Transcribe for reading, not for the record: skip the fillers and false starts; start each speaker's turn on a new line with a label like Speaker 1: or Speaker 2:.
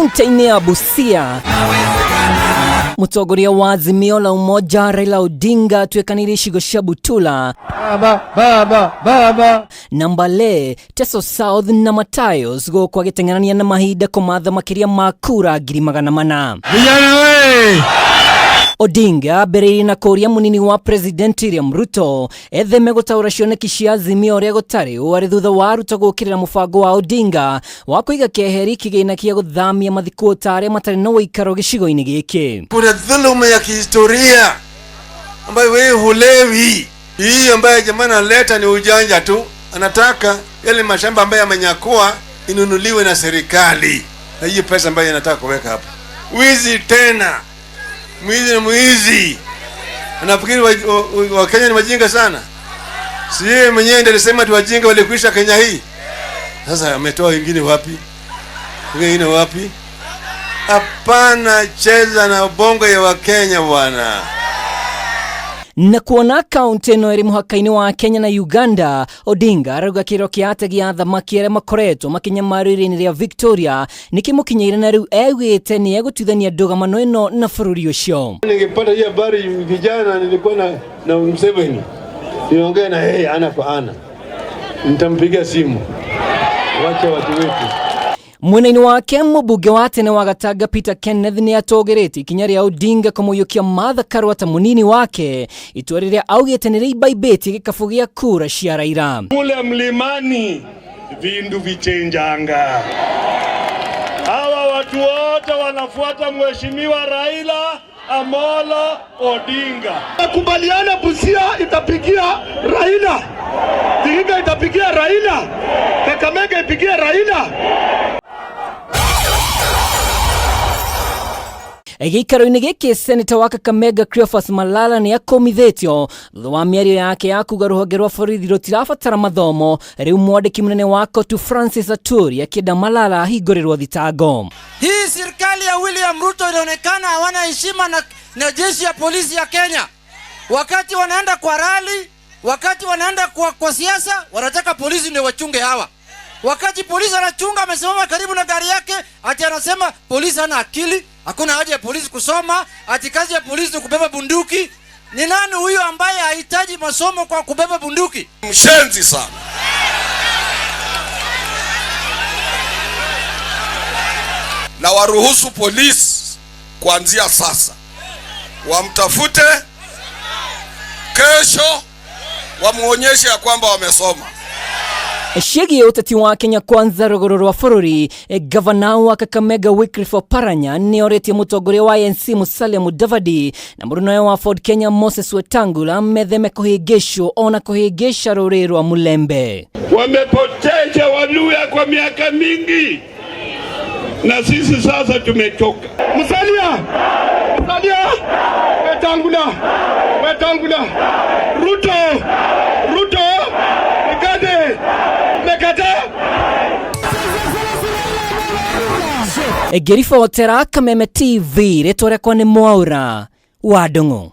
Speaker 1: Kaunti-inĩ ya Busia, mũtongoria wa Azimio la Umoja Raila Odinga atuĩkanĩirie icigo cia Butula,
Speaker 2: Baba, baba, baba,
Speaker 1: na Mbale, Teso South na Matayos, gũkũ agĩteng'erania na mahinda kũmatha makĩria ma kura 400,000.
Speaker 2: Vijana we!
Speaker 1: Odinga ambĩrĩirie na kũũria mũnini wa President William Ruto etheme gũtaũra cioneki cia Azimio ũrĩa gũtarĩ, ũũ arĩ thutha wa Ruto gũũkĩrĩra mũbango wa Odinga wa kũiga keheri kĩgĩna kĩa gũthamia mathikũta arĩa matarĩ na ũikaro gĩcigo-inĩ gĩkĩ.
Speaker 3: Kuna dhuluma ya kihistoria ambayo wewe hulewi. Hii ambayo jamaa analeta ni ujanja tu, anataka yale mashamba ambayo amenyakua inunuliwe na serikali, na hiyo pesa ambayo anataka kuweka hapa. Wizi tena, mwizi na mwizi. Anafikiri Wakenya ni wajinga sana? Si yeye mwenyewe ndiye alisema ati wajinga walikwisha Kenya hii? Sasa ametoa wengine wapi? Wengine wapi? Hapana, cheza na bongo ya Wakenya bwana.
Speaker 1: Na kuona kaunti ĩno ĩrĩ mũhaka-inĩ wa Kenya na Uganda, Odinga arauga kĩro kĩa ategi a thamaki arĩa makoretwo makĩnyamarwo iria-inĩ rĩa Victoria nĩkĩmũkinyĩire, na rĩu egwĩte nĩ egũtuithania ndũgamano ĩno na bũrũri ũcio.
Speaker 3: Ningepata hii habari vijana, nilikuwa na Museveni, niongee na yeye ana kwa ana, nitampigia simu, wacha watu wetu.
Speaker 1: Mwena-inĩ wake, mũmbunge wa tene wa Gatanga Peter Kenneth nĩ atũgĩrĩtie ikinya rĩa Odinga kũmũiyũkia Martha Karua ta mũnini wake, itua rĩrĩa augĩte nĩ rĩimbaimbĩtie gĩkabũ gĩa kura cia Raila.
Speaker 4: Kule mlimani vindu vichenjanga. Hawa watu wote wanafuata Mheshimiwa Raila Amolo Odinga.
Speaker 5: Nakubaliana, Busia itapigia Raila, Vihiga itapigia Raila, Kakamega ipigia Raila.
Speaker 1: Gĩikaro-inĩ gĩkĩ, seneta wa Kakamega Cleophas Malala nĩ akũmithĩtio thutha wa mĩario yake ya kuga rũhonge rwa borithi rũtirabatara mathomo. Rĩu mwandĩki mũnene wa Kotu Francis Aturi akĩenda Malala ahingũrĩrwo thitango.
Speaker 6: Hii serikali ya William Ruto inaonekana hawana heshima na jeshi ya polisi ya Kenya. Wakati wanaenda kwa rally, wakati wanaenda kwa siasa, wanataka polisi ndio wachunge hawa. Wakati polisi anachunga amesimama karibu na gari yake, ati anasema polisi hana akili, hakuna haja ya polisi kusoma, ati kazi ya polisi ni kubeba bunduki. Ni nani huyu ambaye hahitaji masomo kwa kubeba bunduki?
Speaker 7: Mshenzi sana. Na waruhusu polisi kuanzia sasa wamtafute kesho, wamuonyeshe ya kwamba wamesoma.
Speaker 1: Ciĩgiĩ ũteti wa Kenya Kwanza rũgũrũ rwa bũrũri, gavana wa Kakamega Wycliffe Oparanya nĩ orĩtie mũtongoria wa ANC Musalia Mudavadi na mũrũnawe wa Ford Kenya Moses Wetangula metheme kũhĩngĩcwo ona kũhĩngĩca rũrĩrĩ rwa Mulembe.
Speaker 4: Wamepoteza Waluya kwa miaka mingi, na sisi sasa tumetoka.
Speaker 5: Musalia, Musalia, Wetangula, Wetangula, Ruto, Ruto, Mekate, Mekate.
Speaker 1: Ngĩribotera Kameme TV, rĩtwa rĩakwa nĩ Mwaura wa Ndung'u.